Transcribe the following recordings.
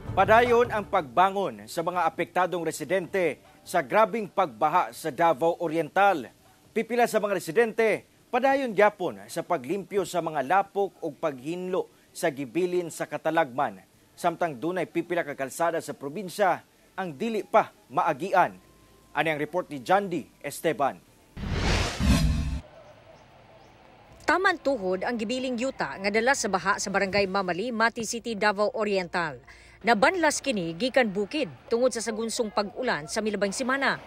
Padayon ang pagbangon sa mga apektadong residente sa grabing pagbaha sa Davao Oriental. Pipila sa mga residente padayon gyapon sa paglimpyo sa mga lapok ug paghinlo sa gibilin sa katalagman. Samtang dunay pipila ka kalsada sa probinsya ang dili pa maagian. Ani ang report ni Jandy Esteban. Taman tuhod ang gibiling yuta nga dala sa baha sa Barangay Mamali, Mati City, Davao Oriental. Nabanlas kini gikan bukid tungod sa sagunsong pag-ulan sa milabang semana.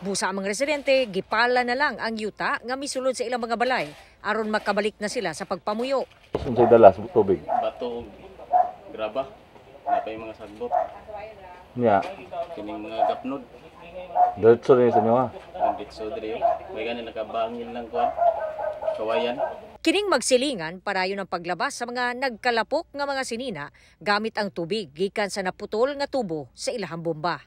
Busa ang mga residente, gipala na lang ang yuta nga misulod sa ilang mga balay aron makabalik na sila sa pagpamuyo. Unsay dala sa tubig? Bato ug graba. Napay mga sagbot. Nya, Kining mga gapnod. Diretso rin sa inyo ha. Ang ditso diri. May gani nakabangin lang kuan. Kawayan. Kining magsilingan parayon ang paglabas sa mga nagkalapok nga mga sinina gamit ang tubig gikan sa naputol nga tubo sa ilahang bomba.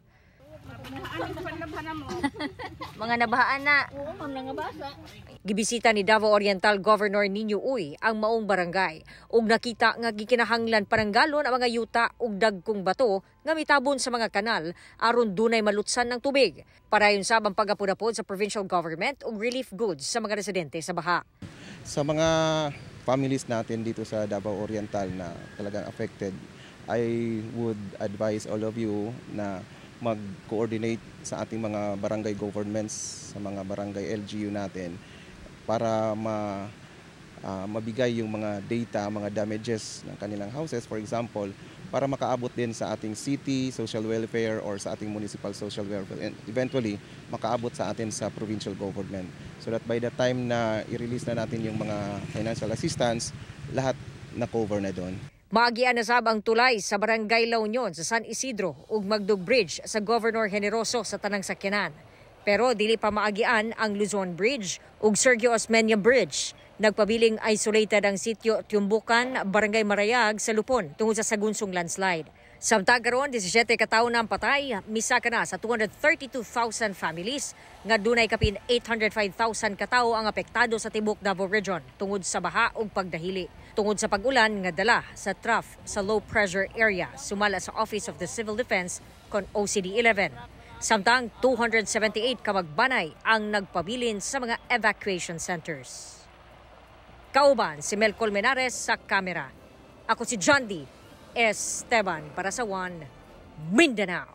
Mga nabahaan na. Oo, ma'am, nangabasa. Gibisita ni Davao Oriental Governor Nino Uy ang maong barangay ug nakita nga gikinahanglan pananggalon ang mga yuta ug dagkong bato nga mitabon sa mga kanal aron dunay malutsan ng tubig. Parayon sab ang pagapod-apod sa provincial government ug relief goods sa mga residente sa baha. Sa mga families natin dito sa Davao Oriental na talagang affected, I would advise all of you na mag-coordinate sa ating mga barangay governments, sa mga barangay LGU natin para mabigay yung mga data, mga damages ng kanilang houses, for example, para makaabot din sa ating city social welfare or sa ating municipal social welfare and eventually makaabot sa atin sa provincial government. So that by the time na i-release na natin yung mga financial assistance, lahat na cover na doon. Maagian na sab ang tulay sa Barangay La Union sa San Isidro ug Magdog Bridge sa Governor Generoso sa tanang sakyanan. Pero dili pa maagian ang Luzon Bridge ug Sergio Osmeña Bridge. Nagpabiling isolated ang sitio Tiumbukan, Barangay Marayag sa Lupon tungod sa sagunsong landslide. Samtang karon 17 ka tawo na ang patay, misaka na sa 232,000 families nga dunay kapin 805,000 ka tawo ang apektado sa tibuok Davao Region tungod sa baha ug pagdahili. Tungod sa pag-ulan nga dala sa trough sa low pressure area sumala sa Office of the Civil Defense kon OCD 11. Samtang 278 ka magbanay ang nagpabilin sa mga evacuation centers. Kauban si Mel Colmenares sa kamera. Ako si John D. Esteban para sa One Mindanao.